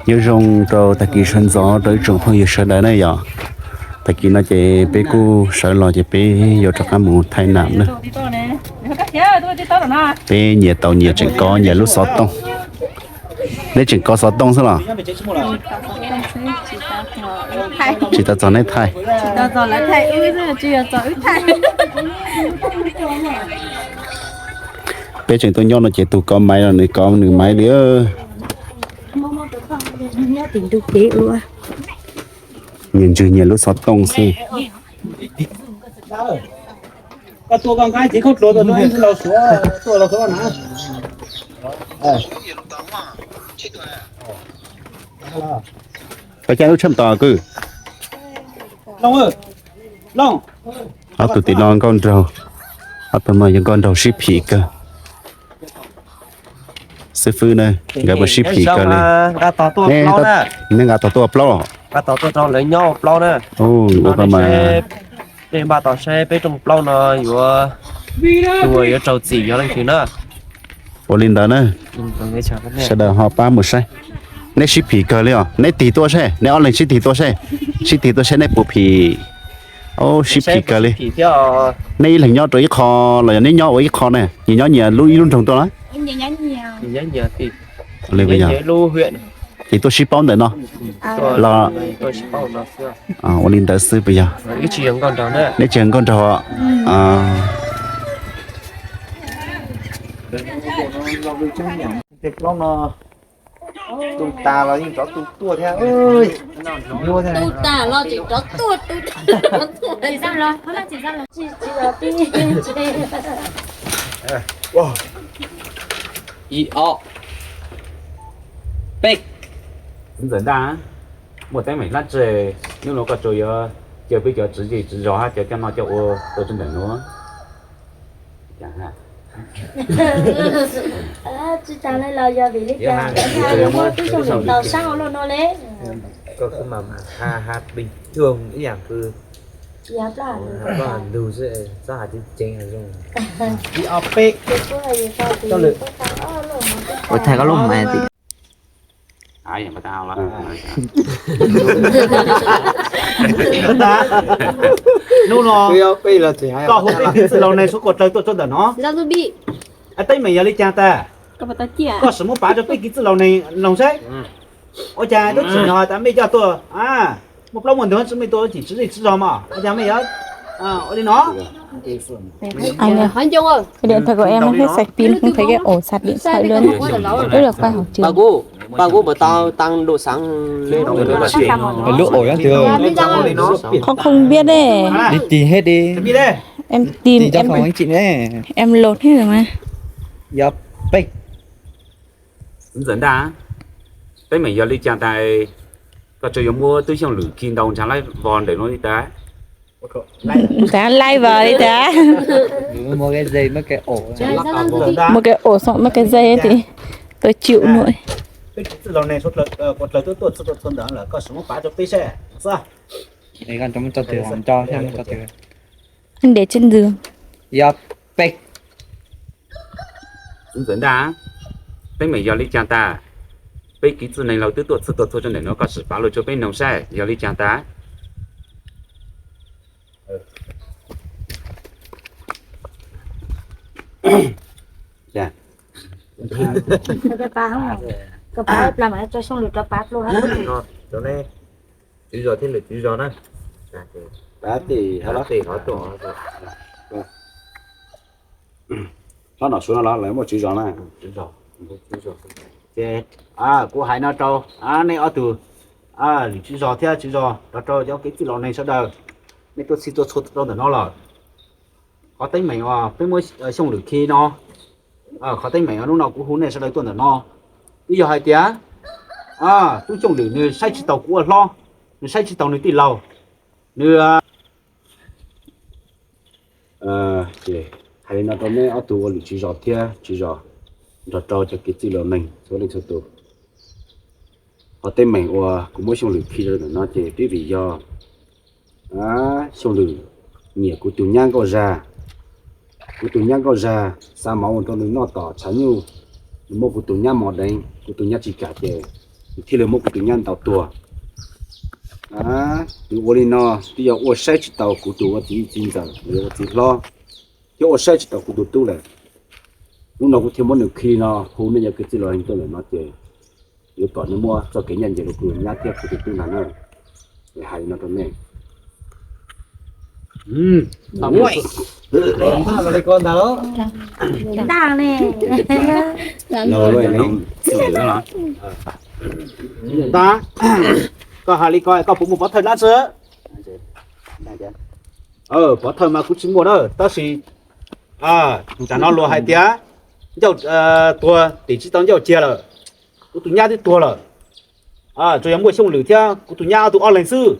Nyob zoo rau tag kis sawv ntxov rau ib tsoom phooj ywg sawv daws na yom. Tag kis no ces peb kuj sawv los ces peb yuav rov qab mus thaij nam na. Peb nyias tau nyias tseem kov nyias lub xov tooj. Neb tseem kov xov tooj xwb los? Tsis tau txog neb thaij. Peb tseem tuaj nyob no ces tus kov maiv los nws kov nws maiv li. Nyias ntswg nyias lub xov tooj xwb. Koj caj lub tshaj tos kwj. Ob tug tim no nkauj nraug, ob tug no yog nkauj nraug sib phim kawg. Xib fwb na, nkawd puas sib phim kawg li? Neb nqa tog tuaj plaub los? Ua koj mas. Peb npaj tos saib peb rooj plaub no yuav, yuav raug txim yog leej twg na. Ua li ntawd na, sawv daws ho pab mus saib. Neb sib phim kawg li os, neb tig tuaj saib, neb ob leeg sib tig tuaj saib, sib tig tuaj saib neb puas phim. Sib phim kawg li. Neb ib leeg nyob rau ib qho los yog neb nyob ua ib qho ne, nyias nyob nyias lub ib lub nroog tuaj na? Ces tuaj sib paub ntawm no los? Ua li ntawd xwb puas yog? Neb tsis yog nkauj nraug. Tus tas los yeej rov tu tuaj thiab. Tu tas los tseem rov tuaj tu. Ib ob peb. Ntxawm Ntaj, muaj teeb meem dab tsi hnub no koj tsuas yuav caw peb cov tswv zej tswv zos hab cov coj noj coj ua tuaj txog ntawm nuav? Tsis tas li los yog vim li cas muaj tub xyooj lwm tau sab ua luaj no le? Koj kuj mas ha ha bình thường ib yam kws plaub ntug xwb, txhob has ceev ceev zoo. Ib ob peb. Ua thaij koj lub mas tim. Hnub no koj hu peb kev txwj laus neeg suav kuas dlawg tuaj txog ntawm no. Teeb meem yog li cas tas? Koj sim muab pav rau peb kev txwj laus neeg noog saib. Ua cas tub tsim nyog tas mej coj tuaj, muaj plaub muaj ntug tsi mej tuaj tsim tswv zej tswv zos mas ua cas mej yuav ua li no? Cái điện thoại của em nó hết sạc pin, không thấy cái ổ sạc điện thoại luôn. Rất là khoa học trường. Lub ổ đó kìa. Không, không biết đấy. Đi tìm hết đi. Em tìm, em, em lột hết rồi mà. Yog peb. Ntxawm Ntaj, teeb meem yog li cas tas koj tsuas yuav muab tub xyooj lwm khi ntau ntshav laib vog ntawm no li tas? Ntshav laib vog li tas. Muab kev ua xoom muab kev zej ces tuaj cum nuav. Peb kev txwj laus neeg kuas dlawg tuaj tuaj txog ntawm lawm koj sim muab pav rau peb saib xwb. Ndev tsis ntws. Yog peb. Ntxawm Ntaj, teeb meem yog li cas tas peb kev txwj neeg laus twb tuaj txog tuaj txog rau ntawm no koj sim pav lug rau peb noog saib yog li cas tas? Tswv zos thiab lwm tswv zos na. Pav tim hov, tim hov tuaj. Hlob Nom Suav no los lawv muaj tswv zos na. Ces kuv hais no rau nej ob tug lwm tswv zos thiab tswv zos, rau rau cov kev txwj laus neeg sawv daws, nej tuaj txhij tuaj txhua rau ntawm no lawm. Qhov teeb meem uas peb muab Xyooj Lwm khi no, qhov teeb meem uas hnub no kuv hu nej sawv daws tuaj ntawm no, twb yog hais tias tub Xyooj Lwm nws saib tsis taus kuv ua hlob, nws saib tsis taus nws tij laug, nws hais li no rau neb ob tug ua lwm tswv zos thiab tswv zos, nrog rau cov kev txwj laus neeg txhua leej txhua tus. Qhov teeb meem uas kuv muab Xyooj Lwm khi rau ntawm no ces twb vim yog Xyooj Lwm nyiam kuv tus nyab nkauj zag. Kuv tus nyab nkauj zag xa mov ua rau nws noj tom tshav nyuj, nws muab kuv tus nyab mos deev, kuv tus nyab tsis kam ces thiaj li muab kuv tus nyab ntaus tuag. Nws ua li no twb yog ua saib tsis taus kuv tus ua txiv txiv ntxawm, ua txiv hlob, thiab ua saib tsis taus kuv tus tub lawm. Hnub no kuv thiaj muab nws khi no hu nej cov kwv tij los leej tuaj ntawm no ces yuav kom nws muab txoj kev ncaj ncees rau kuv nyab thiab kuv tus tub ntag na. Es hais li no rau nej. Ntag, koj hais li ko koj puas muaj pov thawj dab tsi? Pov thawj mas kuv tsis muaj na, tab sis tam no luag hais tias ncauj tuag tim tsis tau ncauj cia lawm, kuv tus nyab twb tuag lawm. Tsuas yog muaj Xyooj Lwm thiab kuv tus nyab ob tug ob leeg xwb.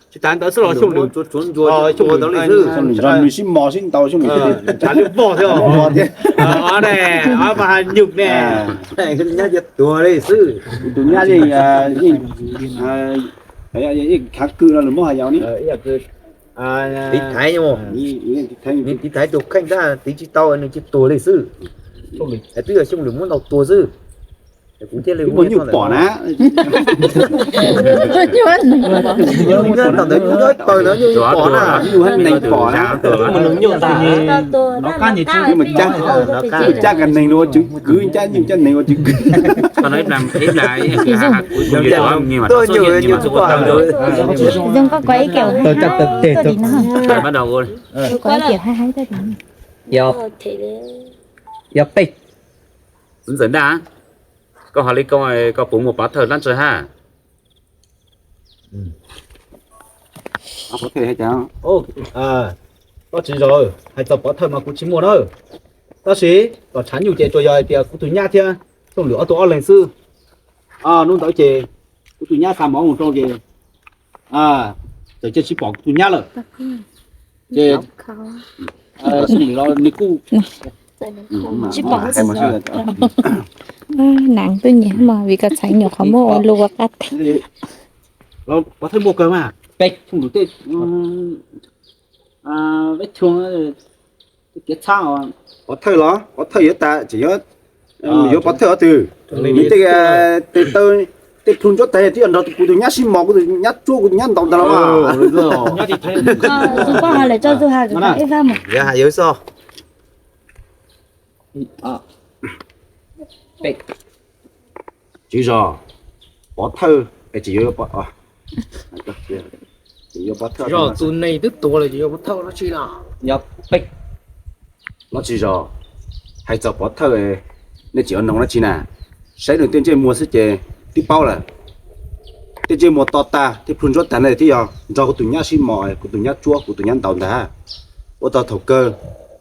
Tsis tas ntawd xwb los Xyooj Lwm, Xyooj Lwm nws sib mos sib ntaus Xyooj Lwm, tas li vog thiab. Nyuj ne, nyab cia tuag li xwb. Tus nyab yeej, yeej khav kwm no lawm muab hais yog ne. Tiv thaiv, tiv thaiv tus kheej tab tiv tsis tau nws cia tuag li xwb. Twb yog Xyooj Lwm muab ntaus tuag xwb. Kuv thiaj li ua nyuj pom na. Ntawd nyuj pom na, nyuj hab neeg pom na. Nyuj cab ka neeg ua tswv kwv, cab nyuj cab neeg ua tswv kwv. Tuaj nyuj, nyuj pom. Zoo koj koj ib kiam hais hais tuaj tim no. Koj ib kiam hais hais tuaj tim no. Yog, yog peb. Ntxawm Ntaj, koj hais li ko koj puas muaj pov thawj dab tsi hab? Koj tsis zos, hais txog pov thawj mas kuv tsis muaj na. Tab sis tom tshav nyuj ces tsuas yog hais tias kuv tus nyab thiab Xyooj Lwm ob tug ob leeg xwb. Hnub ntawd ces kuv tus nyab xa mov mus rau ces txawm cia tsis pom kuv tus nyab lawm. Ces Xyooj Lwm los nws kuj tsis pom. Nas tuaj nyiam mas vim koj txhais nyuam qhov muab ua lus ua qab teg. Pov thawj muaj kawg mas, peb Xyooj Lwm tej veb chua, tej kev txhab, pov thawj los pov thawj yuav tas tseem yuav, yuav pov thawj ob tug. Nws tej, tej taw, tej plhu ntsuab tais twb yog nrog kuv tus nyab sib mos, kuv tus nyab tsuab, kuv tus nyab ntaus ntag los mas. Tus poj ha lawm tso tus ha ib fab mas. Yog hais yawg xwb. Tsis zos, pov thawj es tsis yuav, tsis yuav pov thawj. Zos tus neeg twb tuag lawm tsis yuav pov thawj dab tsi na. Yog peb, los tsis zos, hais txog pov thawj nej tsis yuav noog dab tsi na. Saib nws tej ntsej muag xwb ces twb paub lawm. Tej ntsej muag to tag, tej plhu ntsuab tag ne twb yog nrog kuv tus nyab sib mos, kuv tus nyab tsuab, kuv tus nyab ntaus ntag. Ua txog thaum kawg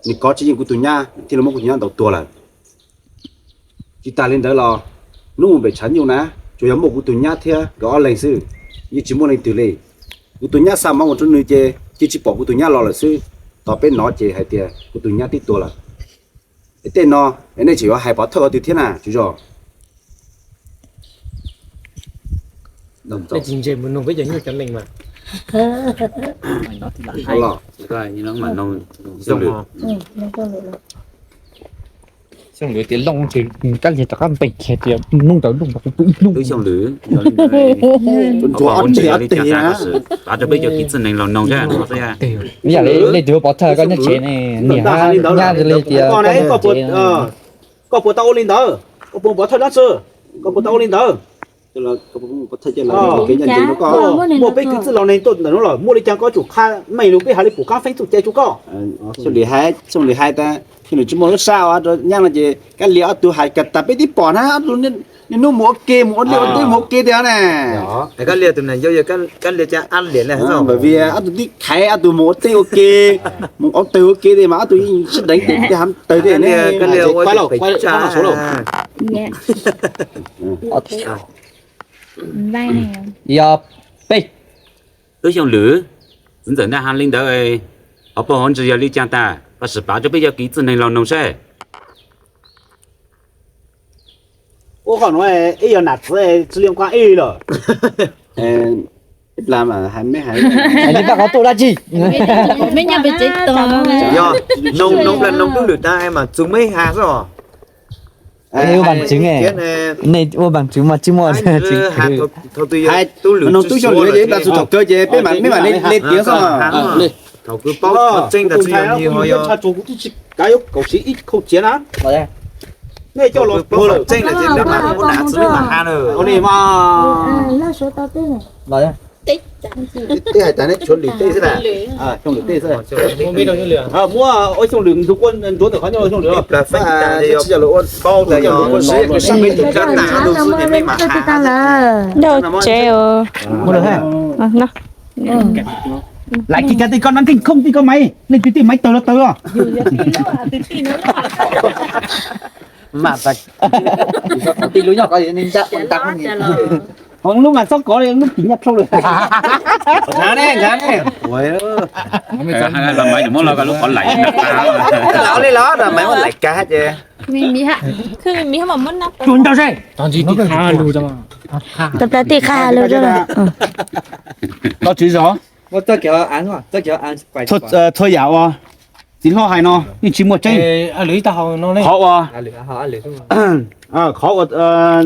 nws kov tsis yeej kuv tus nyab thiaj li muab kuv tus nyab ntaus tuag lawm. Tsis tas li ntawd los hnub mus pem tshav nyuj na, tsuas yog muaj kuv tus nyab thiab nkawd ob leeg xwb, yeej tsis muaj leej twg li. Kuv tus nyab xa mov mus rau nws ces cia tsis pom kuv tus nyab los lawm xwb. Tos peb hnov ces hais tias kuv tus nyab twb tuag lawm. Es tej no es nej tseem yuav hais pov thawj qhov twg thiab na, tsis zos? Xyooj Lwm tias Looj ces kab liag rov qab npeeg kiag tias nug ntawd nug rau kuv pw ib hnub. Xyooj Lwm, pav rau peb cov kwv tij neeg laus noog, yam li nej tus pov thawj koj nyob tsev ne, niam hab nyab li tias koj puas tau ua li ntawd? Koj puas pov thawj dab tsi? Koj puas tau ua li ntawd? Muaj peb kwv tij laus neeg tuaj ntawm no los muaj li cas koj tsum qha meej lus peb hais li pum qab feeb txuj cai rau koj. Xyooj Lwm hais tas, Xyooj Lwm hais tas, Xyooj Lwm tsis muaj lub sab ua rau nyab no ces kab liag ob tug hais kiag tas peb twb pom na, ob tug niaj hnub mus ua ke, mus ua liaj ua teb mus ua ke tiag na. Kab liag tus neeg yau yog kab liag caj ab liam li, vim ob tug tib khaiv ob tug mus ua teb ua ke, mus ua teb ua ke tiag mas ob tug yeej sib deev ces tej hav tawg tej ne. Kab liag ua teb ua chaw. Yog peb. Tub Xyooj Lwm, txiv ntxawm Ntaj hais li ntawd, hauv paus hauv ntsis yog li cas tas, koj sim pav rau peb cov kwv tij neeg laus noog saib. Ua qhov nuav ib yog nam txiv tsis li nqua ib lawm. Ib plag mas hais mej hais, hais li paj qhov tuaj dab tsi? Mej nyob pem tsev tos. Yog noog, noog plag noog dub lwm dag mas txug mej has xwb os. Ua baam tsev, nej ua baam tsev mas tsis muaj. Noog tub xyooj lwm yog ib plag txug thaum kawg ces peb mam, mej mam le tiav xwb. Thaum kawg paub tseeb tas txug yog nyi ho yog. Kav yuav kaum siv ib khau txiav na. Nej coj los paub tseeb lawm ces peb mam ua nam txiv peb mam has na. Ua li mas. Twb hais tas neb tshuav lwm tej xwb na. Xyoo lwm tej xwb. Muab ua xyoo lwm ntug quaj ntuav ntawm qhov nyob xyoo lwm. Ib plag fab tas yog paub tas yog sab peb tus kab tas tus xwb ces mej mam has. Ntau tsev. Lam kis kag tej koj nab nkeeg khooj tej koj maiv, leej twg tej maiv tawg los tawg os. Lub mas txhob kov li lub kim nyaj dhau lawm. Los maiv muab los lub qhov laim li los maiv muab laim kag ces. Tsuag ntau seb. Tau plas tij qha lug. Tau tsis zog. Txhua yam uas txiv hlob hais no yeej tsis muaj tseeb. Qhov uas, qhov uas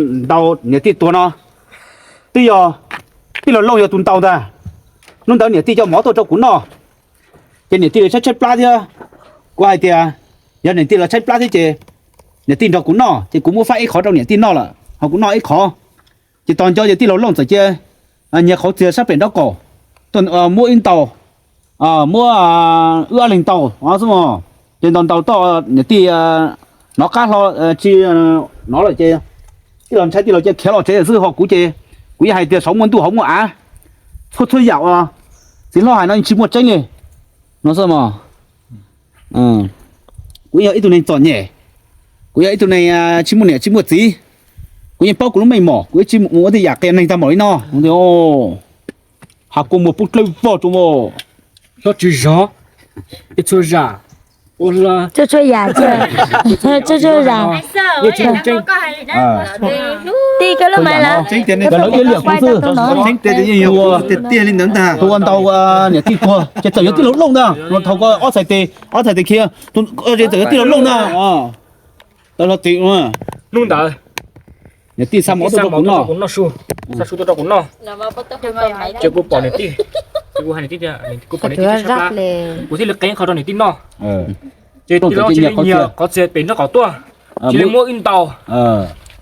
ntaus niam tij tuag no twb yog tij laug Looj yog tus ntaus ntag. Hnub ntawd niam tij coj mov tuaj rau kuv noj, ces niam tij los tshaib tshaib plab thiab. Kuv hais tias yog niam tij los tshaib plab thiab ces niam tij nrog kuv noj ces kuv muab faib ib qhov rau niam tij noj lawm ho kuv noj ib qhov. Ces tos nco ces tij laug Looj txawm cia nyiag qhauv txiag sab pem nraub qaum tuaj muab ib ntaus, muab wb ob leeg ntaus xwb mog. Ces ntaus ntaus toj niam tij hnov qab hlo tsis hnov lawm ces tij laug ntshai tij laug cia khiav los tsev lawm xwb ho kuv ces kuv yeej hais tias saum muaj ntuj hauv muaj av, txhua txhua yam uas txiv hlob hais no yeej tsis muaj tseeb li no xwb mog. Kuv yog ib tug neeg txom nyem, kuv yog ib tug neeg tsis muaj niam tsis muaj txiv, kuv yeej paub kuv lub meej mom, kuv yeej tsis mus ua tej yam qias neeg tag npaum li no. Has kua muag poob dlawb vog rau mog. Txhob tsis zov, ib txhua zam, ua hla, txhua txhua yam, txhua txhua zam. Tij koj lub mas los, tseeb tias nej txhob ua liam kuv xwb. Tiag tiag li ntawd ntag. Tus uas ntaus niam tij tuag ces txawm yog tij laug Looj ntag, thaum ko ob txhais tes, ob txhais tes khiav, txawm yog tij laug Looj ntag. Tau lo tim hnub ntawd niam tij xa mov tuaj rau kuv noj, xa su tuaj rau kuv noj, ces kuv pom niam tij, ces kuv hais niam tij tias, kuv pom niam tij tshaib tshaib plab, kuv thiaj li qeeb qho rau niam tij noj. Ces tij laug cia li nyiag qhov txiag pem nraub qaum tuaj, cia li muab wb ntaus.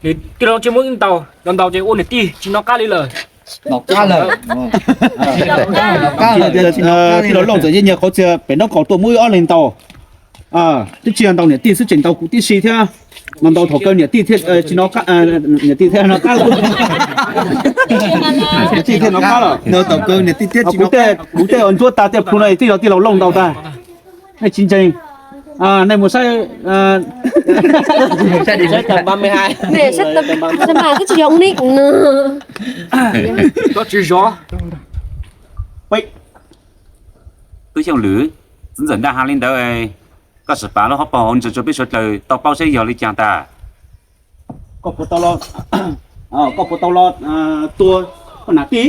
Tij laug cia li muab wb ntaus, ntaus ntaus ces ua niam tij tsis hnov qab li lawm. Tij laug Looj txawm cia li nyiag qhov txiag pem nraub qaum tuaj muab wb ob leeg ntaus. Twb tsis yog ntaus niam tij xwb, tseem ntaus kuv tib si thiab. Ntaus ntaus thaum kawg niam tij thiaj tsis hnov qab, niam tij thiaj hnov qab lawm. Niam tij thiaj hnov qab lawm. Kuv tej uas ntsuab tag tej plhu no twb yog tij laug Looj ntaus tag. Nej tsis ntseeg, nej mus saib. Tsis yog ua nej no. Tsis zov. Tub Xyooj Lwm, txiv ntxawm Ntaj has li ntawd, koj sim pav lub hauv paug hauv ntsis rau peb suav dlawg tau paub seb yog li cas tas. Koj puas tau los, koj puas tau los tua koj nam tij?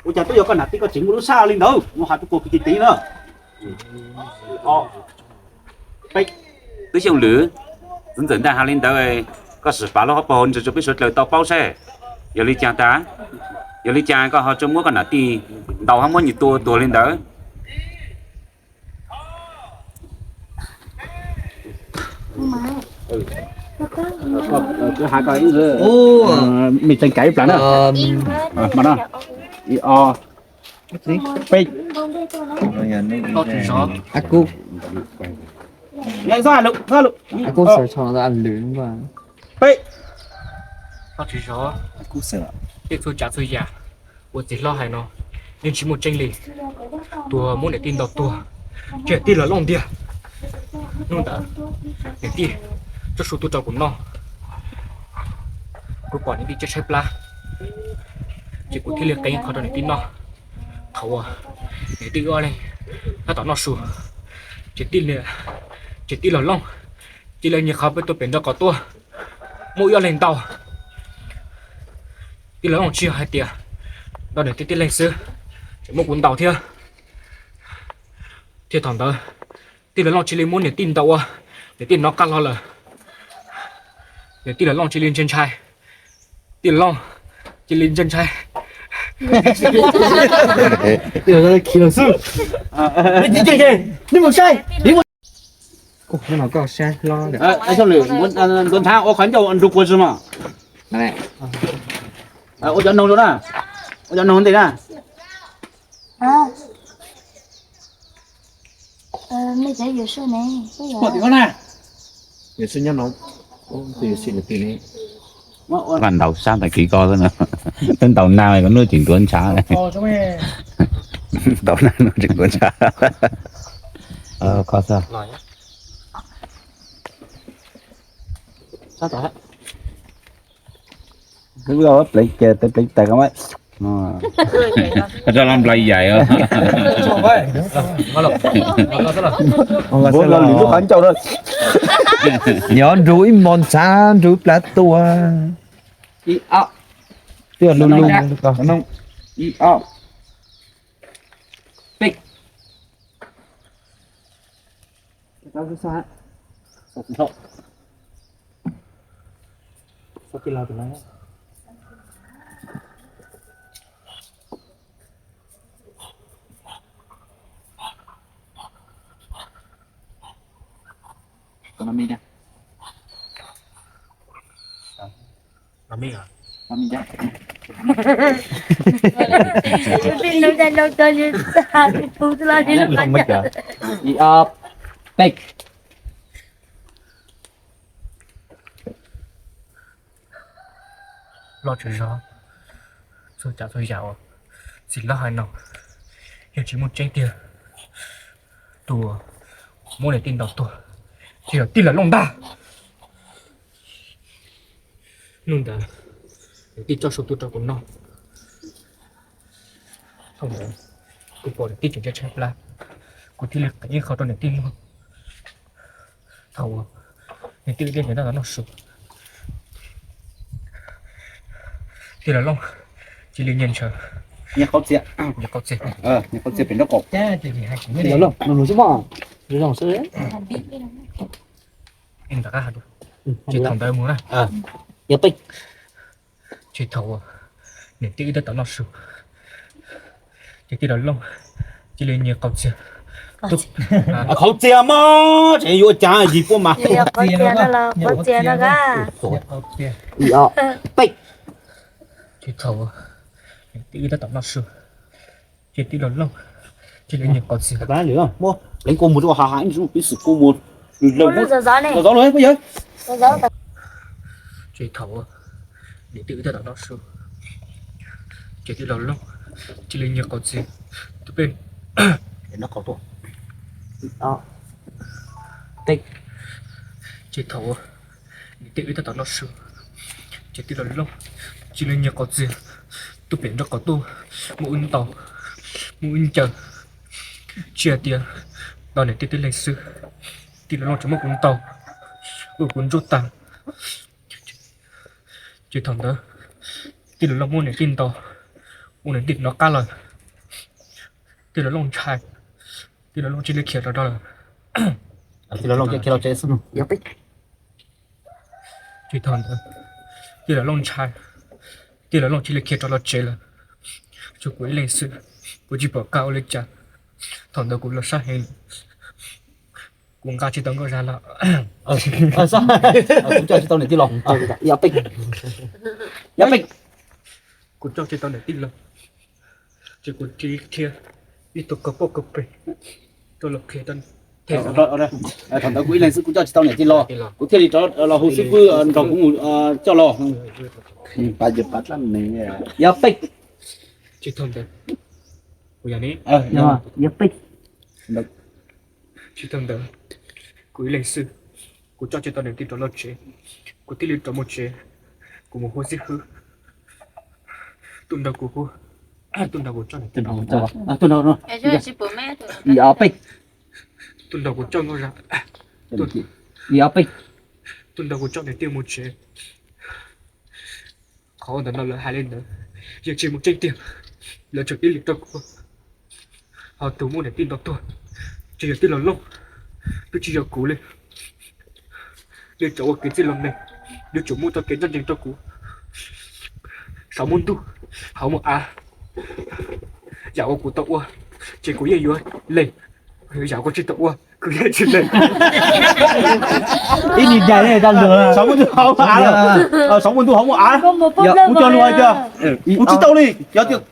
Ua cas twb yog koj nam tij koj tseem muaj lub sab li ntawd, mus has rau kuv kwv tij na. Tub Xyooj Lwm, txiv ntxawm Ntaj has li ntawd, koj sim pav lub hauv paug hauv ntsis rau peb suav dlawg tau paub seb yog li cas tas. Yog li cas koj ho tseem muab koj nam tij ntaus ho muab nws tua tuag li ntawd? Kuv has koj ib, me tseem kav ib plag na. Peb. Peb. Txhob tsis zov. Tej txhua tsav txhua yam uas txiv hlob hais no yeej tsis muaj tseeb li. Tus muab niam tij ntaus tuag, tsis yog tij laug Looj tiag. Hnub ntawd niam tij tso su tuaj rau kuv noj, kuv pom niam tij tshaib tshaib plab, ces kuv thiaj li qeeb qho rau niam tij noj. Thaum uas niam tij wb ob leeg tab tom noj su, ces tij, ces tij laug Looj cia li nyiag qhov pem tuaj pem nraub qaum tuaj muab wb ob leeg ntaus. Tij laug Looj tsis yog hais tias ntaus niam tij tib leeg xwb, Tseem muab kuv ntaus thiab. Thiab thaum ntawd tij laug Looj cia li muab niam tij ntaus ua niam tij nov qab hlo lawm. Niam tij laug Looj cia li ntshai ntshai. Tij laug Looj cia li ntshai ntshai. Tij laug Looj khiav lawm xwb. Nej mus saib, nej mus. Ua cov noog rau na, ua cov noog rau na. Ntaus sab ntawm kev ko xwb na. Twb ntaus nag ko nws tseem tuav ntshav. Ntaus nag nws tseem tuav ntshav. Kho xwb. Pleev ces pleev tais ko. Rau los nplai yaim os. Npuav los lwm lub qhov ncauj rau. Yog nrug ib mos ntshav nrug ib plab tua. Ib ob. Twb yog lug lug ko. Ib ob. Peb. Ib ob. Peb. Loj tsav zog, txhua tsav txhua yam uas txiv hlob hais no yog tsis muaj tseeb tiag. Tus muab niam tij ntaus tuag, tij laug, tij laug Looj ntag. Hnub ntawd niam tij coj su tuaj rau kuv noj. Thaum ntawd kuv pom niam tij tseem tshaib tshaib plab, kuv thiaj li qev ib qho rau niam tij noj. Thaum uas niam tij wb dej ntshaw noj su, tij laug Looj cia li nyiag ntshaw, nyiag qaub txiag, nyiag qaub txiag, nyiag qaub txiag pem nraub qaum. Tij laug Looj, no nws xwb mas, zoo xwb. Ces thaum ntawd mus na, ces thaum uas niam tij wb tab tom noj su, ces tij laug Looj cia li nyiag qaub txiag. Qaub txiag mas tseem yuav cas yig puab mas. Ces thaum uas niam tij wb tab tom noj su, ces tij laug Looj cia li nyiag qaub txiag. Pleev kua mus rau ha ha ib ntsis pib xwm kua mus. Zov zov los puab yawg. Ces thaum niam tij wb tab tom noj su, ces tij laug Looj cia li nyiag qaub txiag. Tus peb, ces thaum niam tij wb tab tom noj su, ces tij laug Looj cia li nyiag qaub txiag tuaj pem nraub qaum tuaj, muab wb ntaus, muab wb ncaws, tsis hais tias ntaus niam tij tib leeg xwb, tij laug Looj tseem muab kuv ntaus, ua kuv ntsuab tag. Ces thaum ntawd tij laug Looj muab niam tij ntaus, ua niam tij nov qab lawm. Tij laug Looj ntshai, tij laug Looj cia li khiav rov rau lawm. Tij laug Looj khiav los tsev xwb. Ces thaum ntawd tij laug Looj ntshai, tij laug Looj cia li khiav rov los tsev lawm. Tshuav kuv ib leeg xwb, kuv tsis pom qab ua li cas. Thaum ntawd kuv los sab heev, kuv nqa tsis tau nkauj zag los. Kuv coj tsis tau niam tij los. Kuv coj tsis tau niam tij los, ces kuv cia li dhia ib tug kawg poj kawg peg rau los qhia rau. Thaum ntawd kuv ib leeg xwb kuv coj tsis tau niam tij los, kuv thiaj li rov los hu xib fwb nrog kuv mus coj los. Yog peb. Ces thaum ntawd, kuv yog ni, yog peb. Ces thaum ntawd kuv ib leeg xwb, kuv coj tsis tau niam tij rov los tsev, kuv thiaj li rov mus tsev, kuv mus hu xib fwb tuaj nrog kuv hu, tuaj nrog kuv coj niam tij, tuaj nrog kuv coj nkauj zag, tuaj nrog kuv coj niam tij mus tsev. Qhov ntawm no lawv hais li ntawd, yeej tsis muaj tseeb tiag, lawv tseem pib li rau kuv. Ho tus muaj niam tij nrog tuag, tsis yog tij laug Looj, twb tsis yog kuv li. Nej txhob ua kev txij los neeg, yuav tsum muaj txoj kev ncaj ncees rau kuv. Saum muaj ntuj, hauv muaj av, yam uas kuv tau ua, ces kuv yeej yuav lees. Yam kuv tsis tau ua, kuv yeej tsis lees. Ib nim cai ne, tag lus. Saum muaj ntuj hauv muaj av, saum muaj ntuj hauv muaj av. Kuv cog lus hais tias kuv tsis tau li. Yog tias,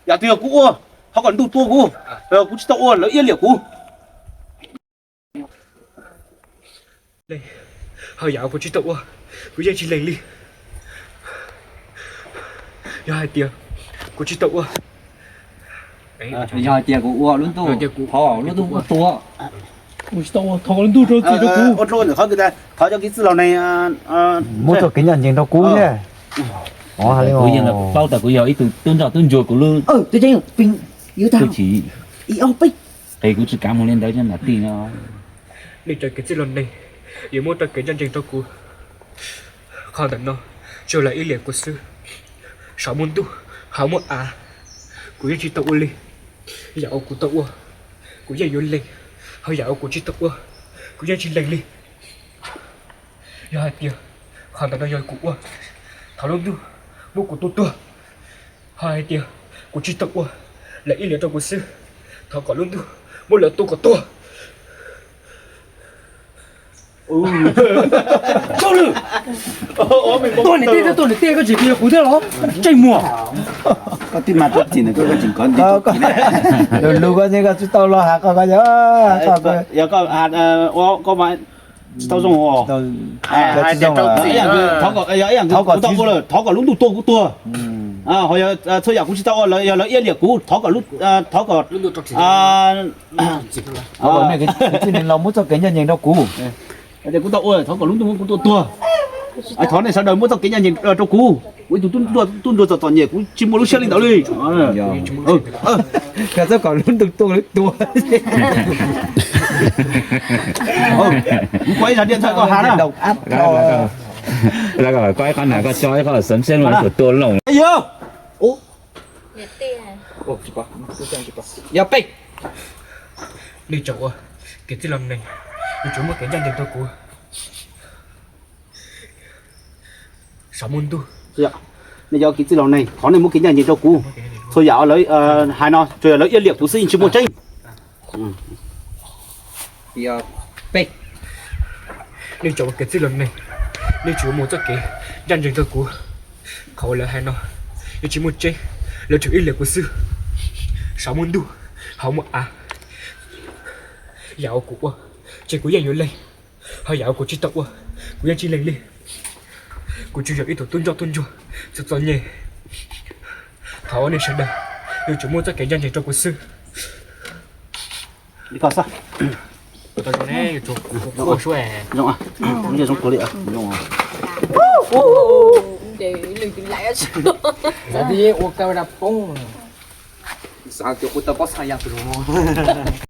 yam twg yog kuv ua, thov kom ntuj tua kuv. Kuv tsis tau ua, lawv iab liam kuv. Ho yam kuv tsis tau ua, kuv yeej tsis lees li. Yog hais tias kuv tsis tau ua, yog hais tias kuv ua lub ntuj, thov lub ntuj tua. Kuv tsis tau ua, thov kom lub ntuj rau txim rau kuv. Thov cov kev txij los neeg muab txoj kev ncaj ncees rau kuv thiab. Kuv yeej paub tas kuv yog ib tug tub ntsoj tub ntsuag kuv lub, qis kuv tsis kav mus li ntawd cov niam tij no. Nej cov kev txij los neeg yuav muab txoj kev ncaj ncees rau kuv. Qhov ntawm no tsuas lawv iab liam kuv xwb. Saum muaj ntuj, hauv muaj av, kuv yeej tsis tau ua li. Yam uas kuv tau ua, kuv yeej yuav lees, ho yam uas kuv tsis tau ua, kuv yeej tsis lees li. Yog hais tias qhov ntawm no yog kuv ua, thov lub ntuj muab kuv tua tuag. Ho hais tias kuv tsis tau ua, lawv iab liam rau kuv xwb, thov kom lub ntuj muab lawv tua kom tuag. Tuag niam tij, tuag niam tij, koj tsis qhia kuv thiab los? Ntsej muag. Koj tib mas tub txim ntawm koj, koj tseem kov nti. Lus koj tsis tau los has koj, koj yog, koj, koj tsis tau zoo. Thov kom lub ntuj tua kuv tuag. Ho yog txhua yam kuv tsis tau ua, yog lawv iab liam kuv, thov kom, thov kom, thov kom nej txij neeg los muab txoj kev ncaj ncees rau kuv. Kuv tau ua, thov kom lub ntuj muab kuv tua tuag. Thov nej sawv daws muab txoj kev ncaj ncees rau kuv. Kuv ib tug tub ntsuag txom txom nyem, kuv tsis muaj lub siab li ntawd li. Koj txhob kom lub ntuj tua lub tua. Kuv koj ib zag diaj ntxhais koj has na. Lawv koj ib qho nas, koj tso ib qho xeeb xeeb los tua Looj. Yog peb. Nej cov ua kev txij los neeg, yuav tsum muab kev ncaj ncees rau kuv. Saum muaj ntuj, nej cov kev txij los neeg, thov nej muab kev ncaj ncees rau kuv. Txhua yam lawv hais no tsuas yog lawv iab liam kuv xwb, yeej tsis muaj tseeb. Yog peb. Nej cov ua kev txij los neeg, nej tsuas muab txoj kev ncaj ncees rau kuv. Qhov uas lawv hais no yeej tsis muaj tseeb, lawv tsuas iab liam kuv xwb. Saum muaj ntuj, hauv muaj av, yam uas kuv ua ces kuv yeej yuav lees, ho yam uas kuv tsis tau ua kuv yeej tsis lees li. Kuv tsuas yog ib tug tub ntsoj tub ntsuag txom txom nyem. Thov nej sawv daws yuav tsum muab txoj kev ncaj ncees rau kuv xwb. Xav tias kuv tau pob txha yas tus no.